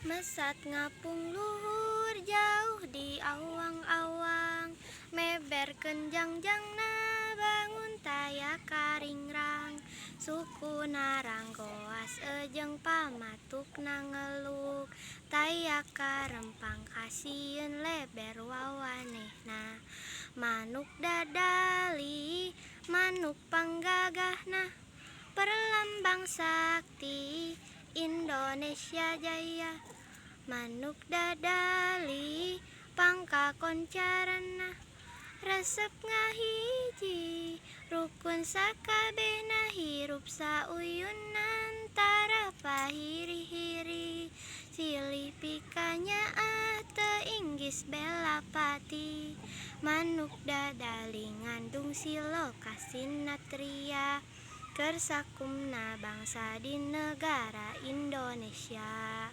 Mesat ngapung luhur jauh di awang-awang, meberkeun jangjangna bangun taya karingrang. Sukuna ranggoas jeung pamatukna ngeluk, taya karempang kasieun leber wawanehna. Manuk dadali manuk panggagahna, perlambang sakti Indonesia Jaya. Manuk dadali pangkakoncarana, resep ngahiji rukun sakabehna, hirup sauyunan tara pahiri-hiri. Silih pikanyaah teu inggis bela pati. Manuk dadali ngandung silo kasinatria, keur sakumna bangsa di negara Indonesia.